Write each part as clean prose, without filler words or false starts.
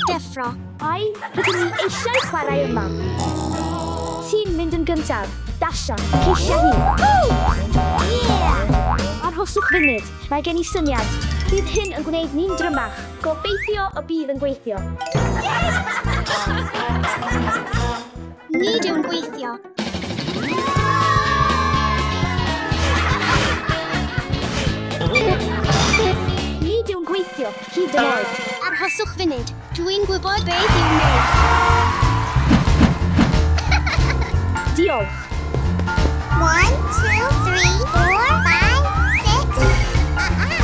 Deffro. Ai, rydyn ni eisiau chwarae yma. Ti'n mynd yn gyntaf. Dasha, ceisia hi. Yeah! Arhoswch funud, mae gen i syniad. Bydd hyn yn gwneud ni'n drymach. Gobeithio y bydd yn gweithio. Nid yw'n gweithio. Nid yw'n gweithio, hyd yn oed. Arhoswch funud. Dwi'n gwybod beth i'w wneud. Diolch. 1, 2, 3, 4, 5, 6. Aha!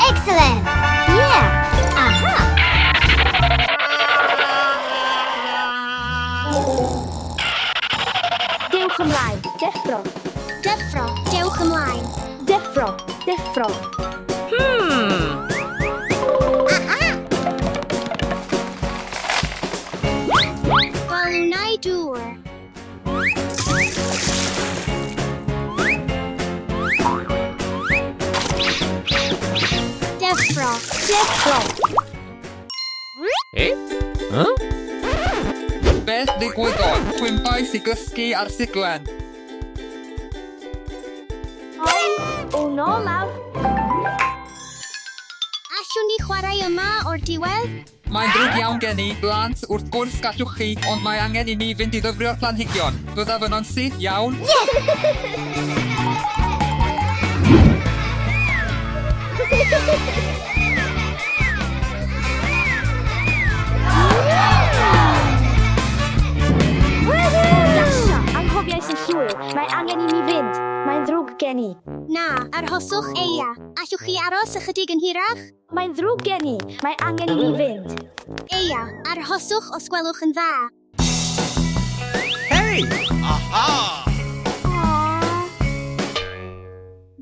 Excellent! Yeah! Aha! Dewch ymlaen. Deffro. Deffro. Dewch ymlaen. Deffro. Deffro. Aha! Balwnau dŵr. Deffro. Deffro. Eh? Huh? Beth ddigwyddodd? Cwympais i gysgu ar siglen. Ai, o nôl lawr. Allwn ni chwarae yma o'r diwedd? Mae'n ddrwg iawn gen i, blant, wrth gwrs gallwch chi, ond mae angen i mi fynd i ddyfrio'r planhigion. Byddaf yno'n syth, iawn? Dasha, anghofiais yn llwyr. Mae angen i mi fynd. Mae'n ddrwg gen i. Na, arhoswch Eia. Allwch chi aros ychydig yn hirach? Mae'n ddrwg gen i. Mae angen i mi fynd. Eia, arhoswch os gwelwch yn dda. Hey! Aha!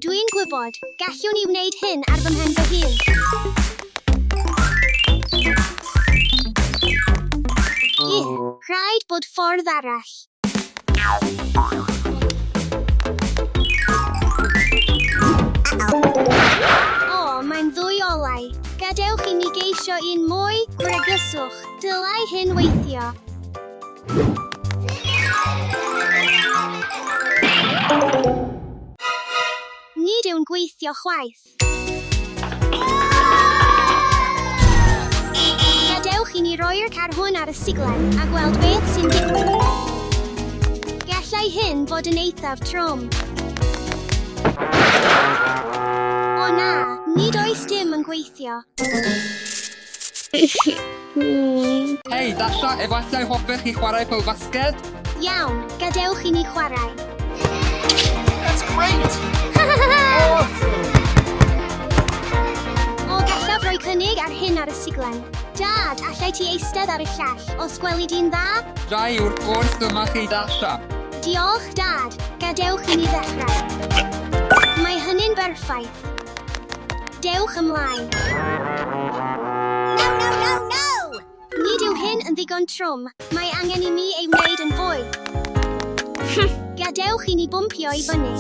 Dwi'n gwybod, gallwn i wneud hyn ar fy mhen fy hun. Ie, rhaid bod ffordd arall. O, mae'n ddwy olau. Gadewch i mi geisio un mwy, gwregyswch. Dylai hyn weithio. Nid yw'n gweithio chwaith. Gadewch i ni roi'r car hwn ar y siglen a gweld beth sy'n digwydd. Gallai hyn fod yn eithaf trwm. O na, nid oes dim yn gweithio. Hei, Dasha, efallai hoffech chi chwarae pêl-fasged? Iawn, gadewch i ni chwarae. That's great! O, gallaf roi cynnig ar hyn ar y siglen. Dad, allai ti eistedd ar y llall, os gweli di'n dda? Rai, wrth gwrs, dyma chi Dasha. Diolch, Dad. Gadewch i ni ddechrau. Mae hynny'n berffaith. Dewch ymlaen. No, no, no, no! Nid yw hyn yn ddigon trwm. Mae angen i mi ei wneud yn fwy. Gadewch i ni bwmpio i fyny.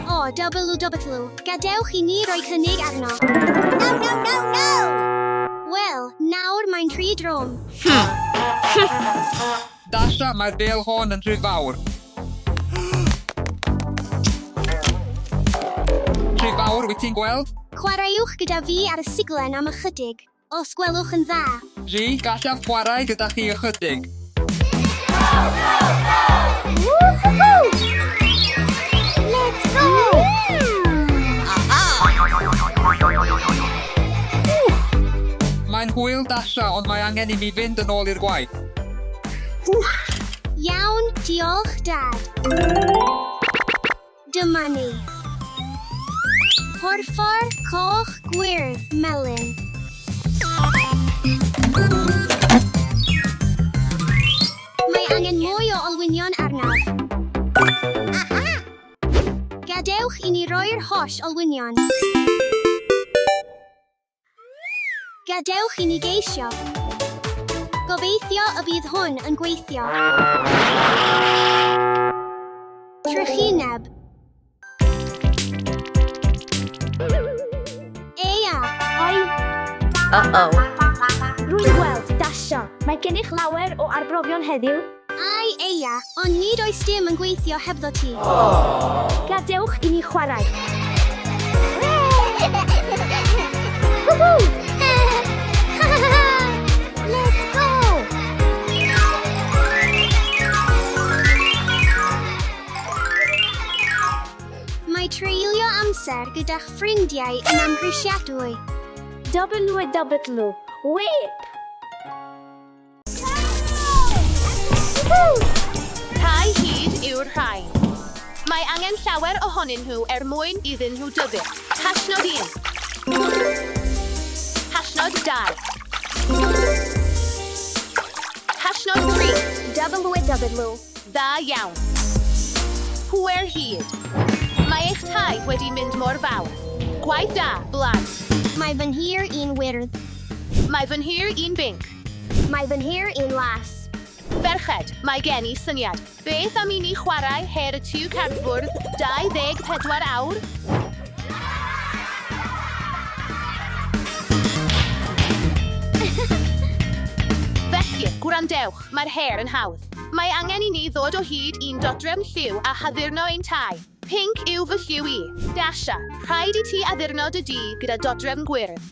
O, WW. Gadewch i ni roi cynnig arno. No, no, no, no! Wel, nawr mae'n rhy drwm. Dasha, mae'r bêl hon yn rhy fawr. Rhy fawr, wyt ti'n gweld? Chwaraewch gyda fi ar y siglen am ychydig, os gwelwch yn dda. Ji, gallaf chwarae gyda chi ychydig. Woohoo! Let's go! Aha! Mae'n hwyl Dasha, ond mae angen i mi fynd yn ôl i'r gwaith. Iawn, diolch, Dad. Dyma ni. Porffor, coch, gwyrdd, melyn. Mae angen mwy o olwynion arnaf. Aha! Gadewch i ni roi'r holl olwynion. Gadewch i ni geisio. Gobeithio y bydd hwn yn gweithio. Trychineb. Eia, Ai, Uh-oh. Rwy'n gweld, Dasha. Mae gennych lawer o arbrofion heddiw. Ai, Eia, ond nid oes dim yn gweithio hebddo ti. Gadewch i ni chwarae. Woohoo! Let's go! Mae treulio amser gyda'ch ffrindiau yn amhrisiadwy. WW. Whip! Rhai hyd yw'r rhain. Mae angen llawer ohonyn nhw er mwyn iddyn nhw dyfu. Hashnod 1. Hashnod 2. Hashnod 3. WW. Dda iawn. Pŵer hyd. Mae eich tai wedi mynd mor fawr. Gwaith da, blant. Mae fy nhir i'n wyrdd. Mae fy nhir i'n binc. Mae fy nhir i'n las. Ferched, mae gen i syniad. Beth am i ni chwarae her y tŷ cardfwrdd 24 awr? Felly, gwrandewch, mae'r her yn hawdd. Mae angen i ni ddod o hyd i'n dodrefn lliw a haddurno ein tai. Pinc yw fy lliw i. Dasha, rhaid i ti addurno dy dŷ gyda dodrefn gwyrdd.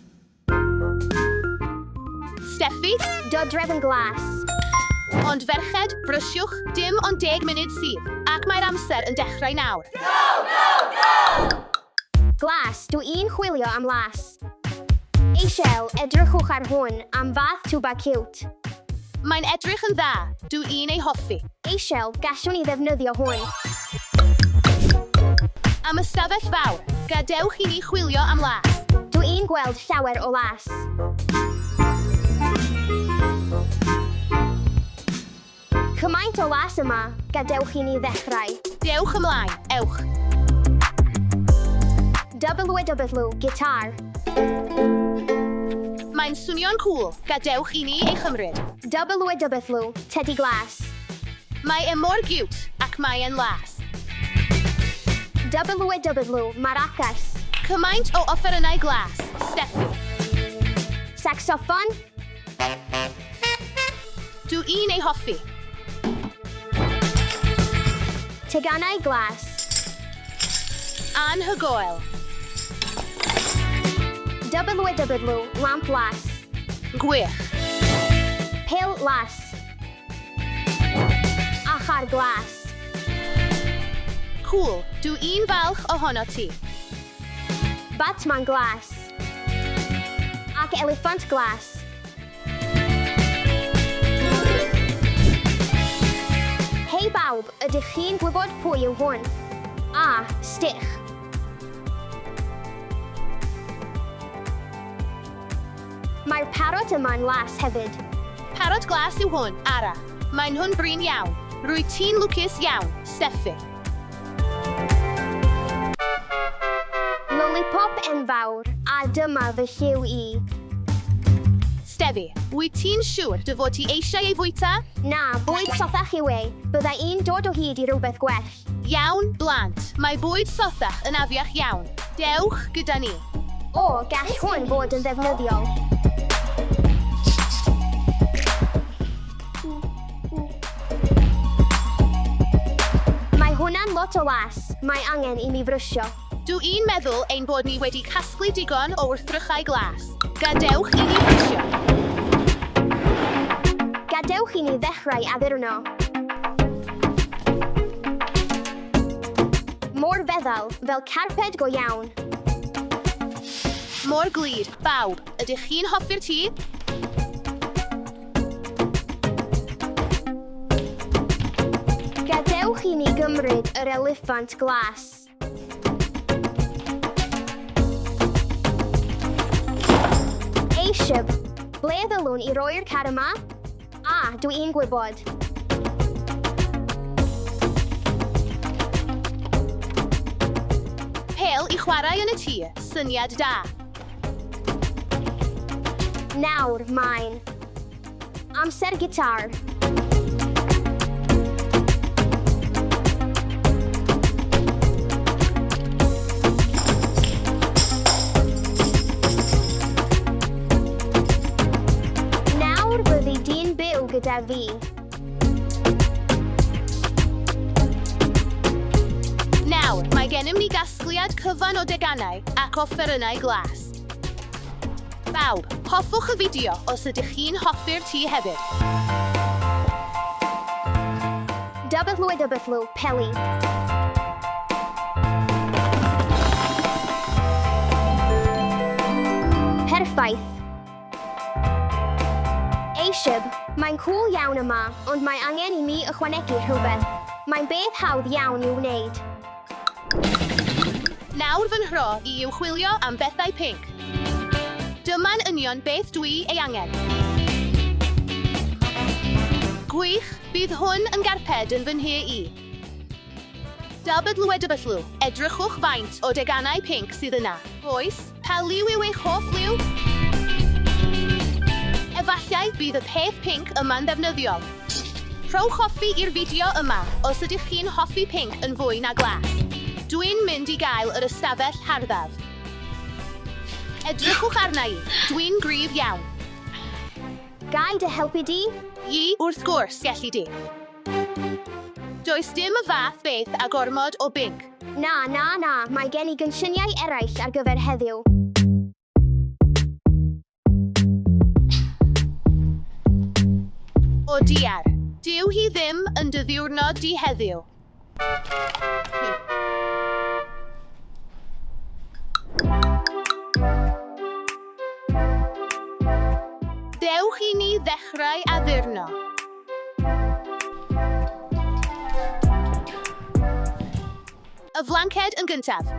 Steffi? Dodrefn glas. Ond ferched, brysiwch, dim ond deg munud sydd, ac mae'r amser yn dechrau nawr. Glas, dw i'n chwilio am las. Eisiau, edrychwch ar hwn, am fath twba ciwt. Mae'n edrych yn dda, dw i'n ei hoffi. Eisiau, gallwn i ddefnyddio hwn. Am ystafell fawr, gadewch i ni chwilio am las. Dw i'n gweld llawer o las. Cymaint o las yma, gadewch i ni ddechrau. Dewch ymlaen, ewch. WW, gitar. Mae'n swnio'n cŵl, gadewch i ni ei chymryd. WW, tedi glas. Mae e mor giwt, ac mae e'n las. WW, maracas. Cymaint o offerynnau glas, Steffi. Saxoffon. Dw i'n ei hoffi. Teganau glas. Anhygoel. WW, lamp las. Gwych. Pil las. A char glas. Cŵl, dw i'n falch ohono ti. Batman glas. Ac eliffant glas. Hei bawb, ydych chi'n gwybod pwy yw hwn? A, Stich. Mae'r parot yma'n las hefyd. Parot glas yw hwn, Ara. Maen nhw'n brin iawn. Rwyt ti'n lwcus iawn, Steffi. Lollipop enfawr, a dyma fy lliw i. Steffi, wyt ti'n siŵr dy fod ti eisiau ei fwyta? Na, bwyd sothach yw e. Bydda i'n dod o hyd i rywbeth gwell. Iawn, blant. Mae bwyd sothach yn afiach iawn. Dewch gyda ni. O, gall hwn fod yn ddefnyddiol. Mae hwnna'n lot o las. Mae angen i mi frysio. Dw i'n meddwl ein bod ni wedi casglu digon o wrthrychau glas. Gadewch i ni frysio. Gadewch i ni ddechrau addurno. Mor feddal, fel carped go iawn. Mor glud, bawb. Ydych chi'n hoffi'r tŷ? Gadewch i ni gymryd yr eliffant glas. Eisiau, ble ddylwn i roi'r car yma? A, dw i'n gwybod. Pêl i chwarae yn y tŷ, syniad da. Nawr, mae'n amser gitar. gyda fi. Nawr, mae gennym ni gasgliad cyfan o deganau ac offerynnau glas. Bawb, hoffwch y fideo os ydych chi'n hoffi'r tŷ hefyd. WW Peli. Perffaith. Eisiau, mae'n cŵl iawn yma, ond mae angen i mi ychwanegu rhywbeth. Mae'n beth hawdd iawn i'w wneud. Nawr fy nhro i yw chwilio am bethau pinc. Dyma'n union beth dwi ei angen. Gwych, bydd hwn yn garped yn fy nhŷ i. WW, edrychwch faint o deganau pinc sydd yna. Oes, pa liw yw eich hoff liw? Efallai bydd y peth pinc yma'n ddefnyddiol. Rhowch hoffi i'r fideo yma os ydych chi'n hoffi pinc yn fwy na glas. Dwi'n mynd i gael yr ystafell harddaf. Edrychwch arna i, dwi'n gryf iawn. Ga i dy helpu di? I, wrth gwrs, gelli di. Does dim y fath beth â gormod o binc. Na, na, na, mae gen i gynlluniau eraill ar gyfer heddiw. O diar, dyw hi ddim yn dy ddiwrnod di heddiw. Dewch i ni ddechrau addurno. Y flanced yn gyntaf.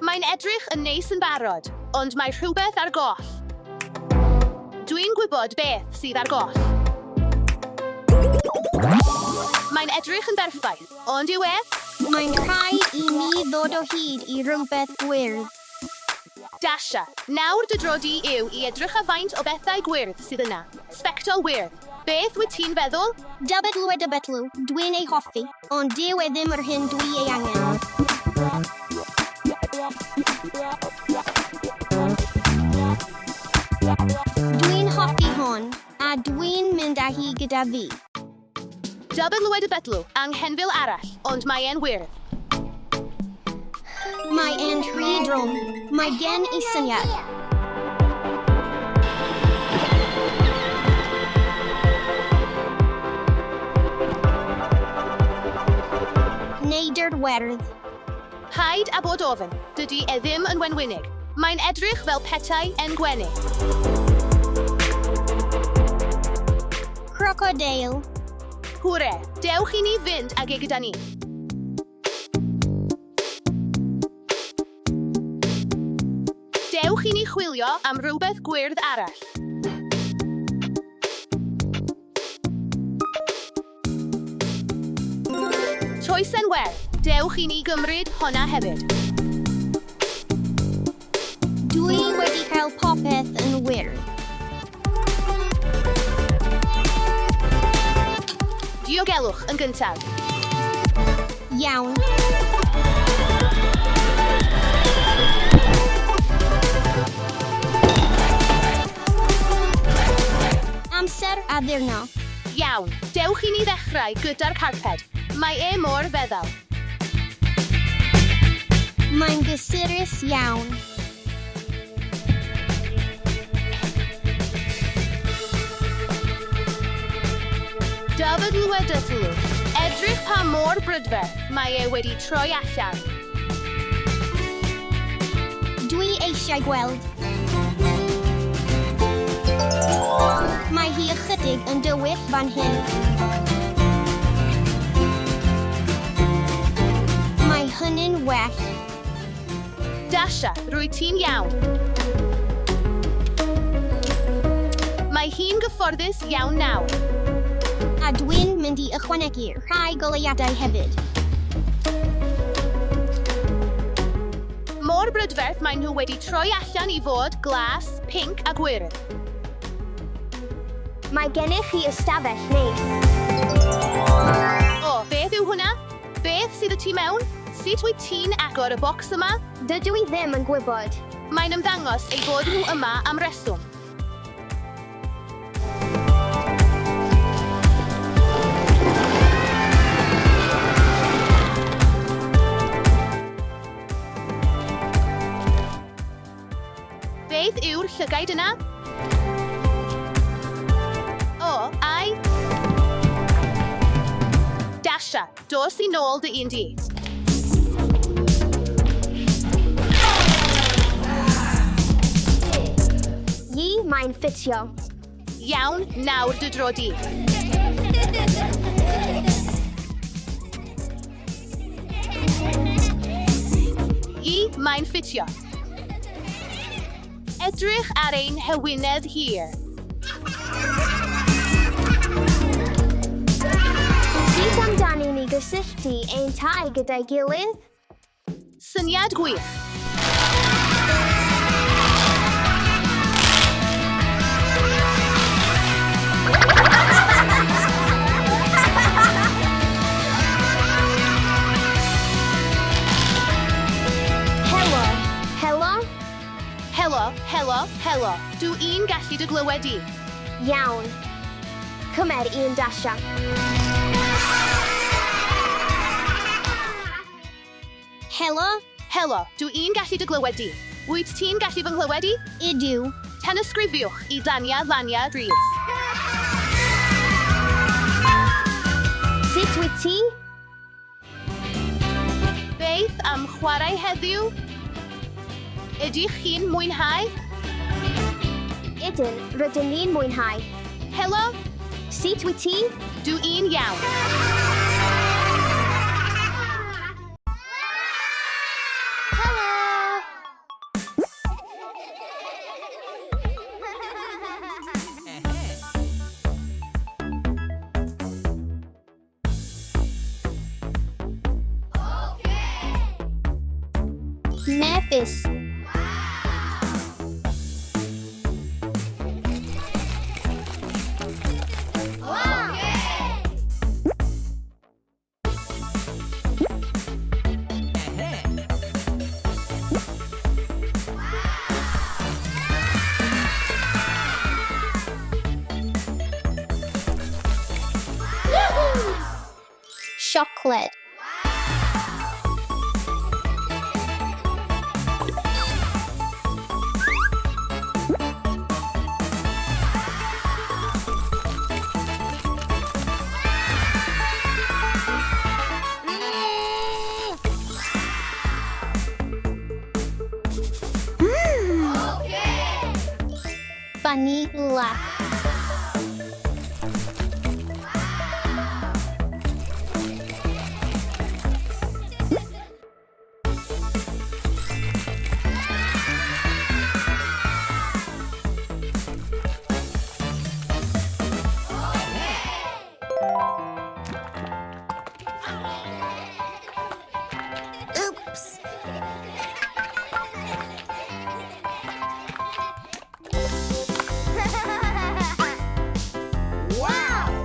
Mae'n edrych yn neis yn barod, ond mae rhywbeth ar goll. Dwi'n gwybod beth sydd ar goll. Mae'n edrych yn berffaith, ond yw e? Mae'n rhaid i mi ddod o hyd i rywbeth gwyrdd. Dasha, nawr dy dro di yw i edrych ar faint o bethau gwyrdd sydd yna. Sbectol wyrdd. Beth wyt ti'n feddwl? WW, dwi'n ei hoffi, ond dyw e ddim yr hyn dwi ei angen. Dwi'n hoffi hon, a dwi'n mynd â hi gyda fi. WW, anghenfil arall, ond mae e'n wyrdd. Mae e'n rhy drwm. Mae gen i syniad. Neidr werdd. Paid â bod ofn, dydy e ddim yn wenwynig. Mae'n edrych fel petai e'n gwenu. Crocodeil. Hwre, dewch i ni fynd ag e gyda ni. Dewch i ni chwilio am rywbeth gwyrdd arall. Toesen werdd, dewch i ni gymryd honna hefyd. Dwi wedi cael popeth yn wyrdd. Diogelwch yn gyntaf. Iawn. Amser addurno. Iawn, dewch i ni ddechrau gyda'r carped. Mae e mor feddal. Mae'n gysurus iawn. WW, edrych pa mor brydferth mae e wedi troi allan. Dwi eisiau gweld. Mae hi ychydig yn dywyll fan hyn. Mae hynny'n well. Dasha, rwyt ti'n iawn. Mae hi'n gyfforddus iawn nawr. A dwi'n mynd i ychwanegu rhai goleuadau hefyd. Mor brydferth maen nhw wedi troi allan i fod glas, pinc a gwyrdd. Mae gennych chi ystafell neis. O, beth yw hwnna? Beth sydd y tu mewn? Sut wyt ti'n agor y bocs yma? Dydw i ddim yn gwybod. Mae'n ymddangos eu bod nhw yma am reswm. Beth yw'r llygaid yna? O, ai. Dasha, dos i nôl dy un di. Yi, mae'n ffitio. Iawn, nawr dy dro di. Yi, mae'n ffitio. Edrych ar ein hewinedd hir. Sut amdani ni gysylltu ein tai gyda'i gilydd? Syniad gwych. Helo. Helo? Helo, helo, helo. Dw i'n gallu dy glywed di. Iawn. Cymer un Dasha. Helo? Helo, dw i'n gallu dy glywed di. Wyt ti'n gallu fy nghlywed i? Ydw. Tanysgrifiwch i Dania Lania Reeves. Sut wyt ti? Beth am chwarae heddiw? Ydych chi'n mwynhau? Ydyn, rydyn ni'n mwynhau. Helo, Sut wyt ti? dw i'n iawn. Helo! Mefus. Siocled. Vanilla. Oops! Wow!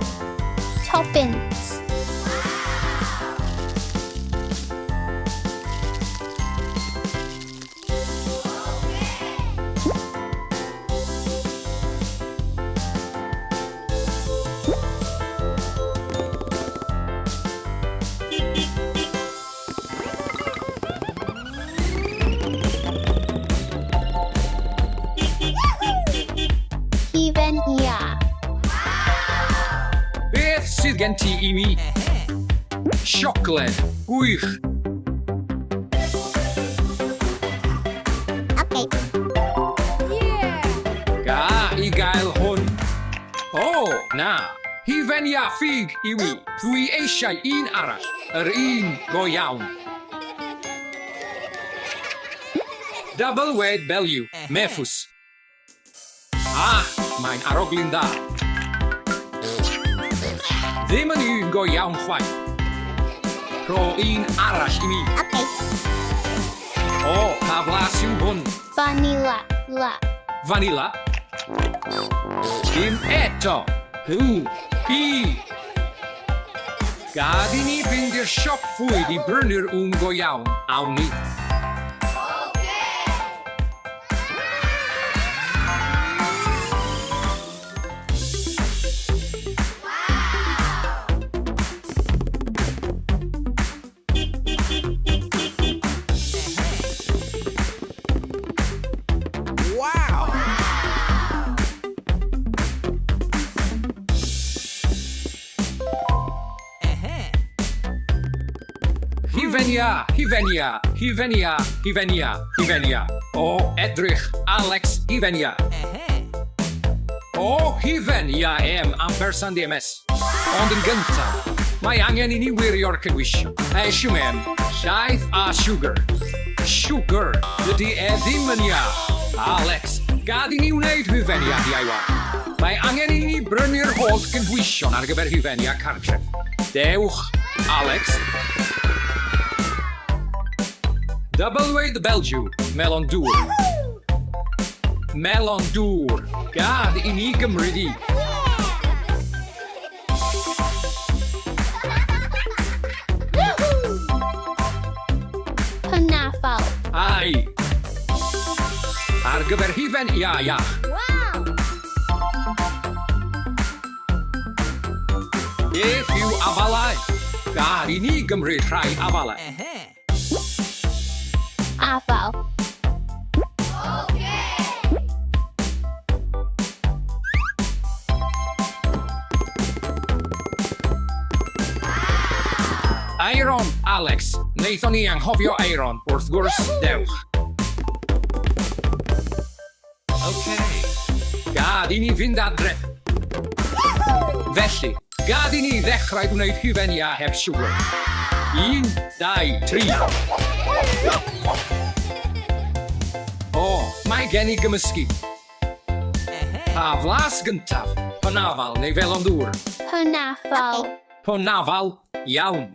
Toppings. Hufen iâ. Beth sydd gen ti i mi? Siocled. Gwych. Okay. Ga i gael hwn. O, na. Hufen iâ ffug i wi. Dwi eisiau un arall. Yr un go iawn. Double wed belw. Mefus. Ah, mae'n arogli'n dda. Ddim yn un go iawn chwaith. Rho un arall i mi. Okay. O, pa flas yw hwn? Vanilla. La. Vanilla? Dim eto. Hw. I. Gad i ni fynd i'r siop fwyd i brynu'r un go iawn, awn ni. Wow! Hufen iâ, hufen iâ, hufen iâ, hufen iâ, hufen iâ. O, edrych, Alex, hufen iâ. O, hufen iâ M ampersand MS. Ond yn gyntaf, mae angen i ni wirio'r cynhwysion. M, llaeth a siwgr. Siwgr, dydy e ddim yn iâ. Alex, gad i ni wneud hufen iâ DIY. Mae angen i ni brynu'r holl gynhwysion ar gyfer hufen iâ cartref. Dewch, Alex. Double the Belgiw, melon dŵr. Melon dŵr. Gad i ni gymryd i. Hynafol. Ai. Ar gyfer hufen iâ iach. Wow! Beth yw afalau? Gad i ni gymryd rhai afalau. Afal. Aeron, Alex. Wnaethon ni anghofio Aeron. Wrth gwrs, dewch. Okay. Gad i ni fynd adre. Felly, gad i ni ddechrau gwneud hufen iâ heb siwgr. 1, 2, 3. O, mae gen i gymysgu. Pa flas gyntaf, hynafal neu felon ddŵr? Hynafol. Hynafal, iawn.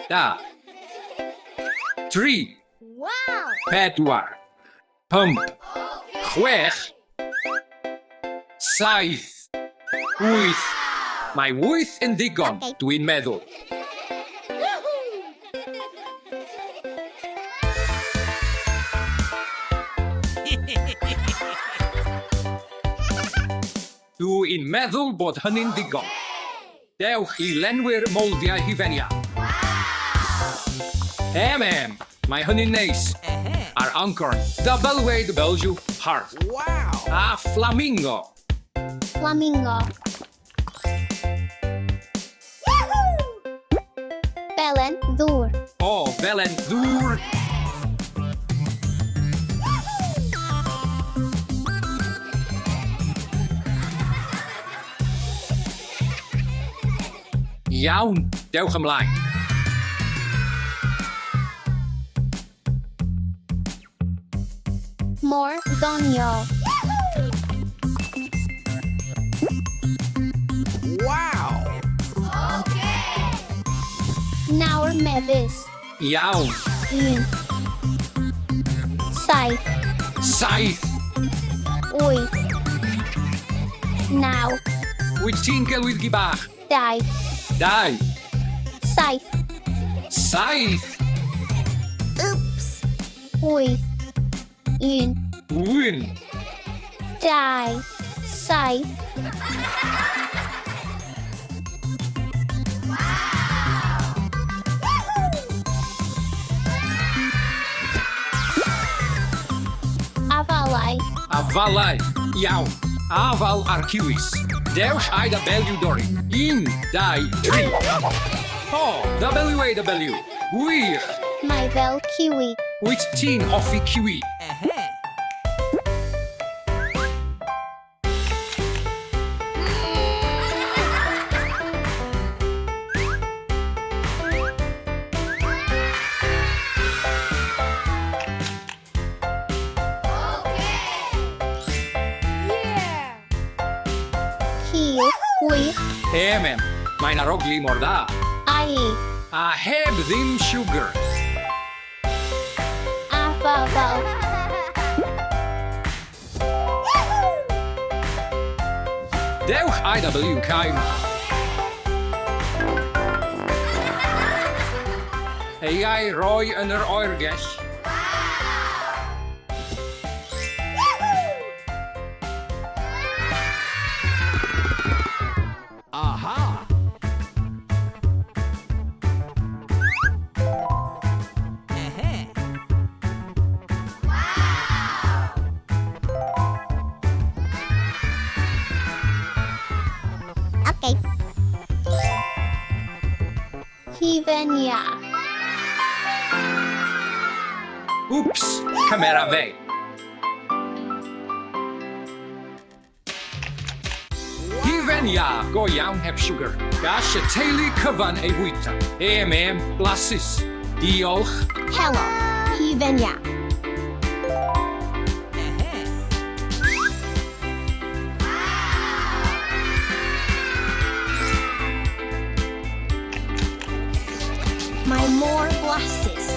Da. 3. Wow! 4. 5. 6. 7. 8. Mae 8 yn ddigon, dwi'n meddwl. Dwi'n meddwl bod hynny'n ddigon. Dewch i lenwi'r moldiau hufen iâ. MM, mae hynny'n neis. A'r ancorn, Double Way the Belgiw, Heart. Wow! A Flamingo. Flamingo. Belen ddŵr. O, felen ddŵr. Iawn, dewch ymlaen. Mor ddoniol. Wow! Nawr mefus. Iawn. 1. 7. 7. 8. 9. Wyt ti'n gelwydd gi bach? 2. 2. 7. 7. Oops. 8. 1. 1. 2. 7. Afalau. Afalau. Iawn. Afal a'r kiwis. Dewch I W Dori. 1, 2, 3. O, W A W. Gwych. Mae fel kiwi. Wyt ti'n hoffi kiwi? Cil, gwych, MM, mae'n arogli mor dda. ai, A heb ddim siwgr. afal. Dewch IW Caim. Ei a'i roi yn yr oergell. Aha! Okay. Hufen iâ. Wps, cymera fe. Hufen iâ go iawn heb siwgr. Gall y teulu cyfan ei fwyta. Em, blasus. Diolch. Helo, hufen iâ. Mae mor flasus.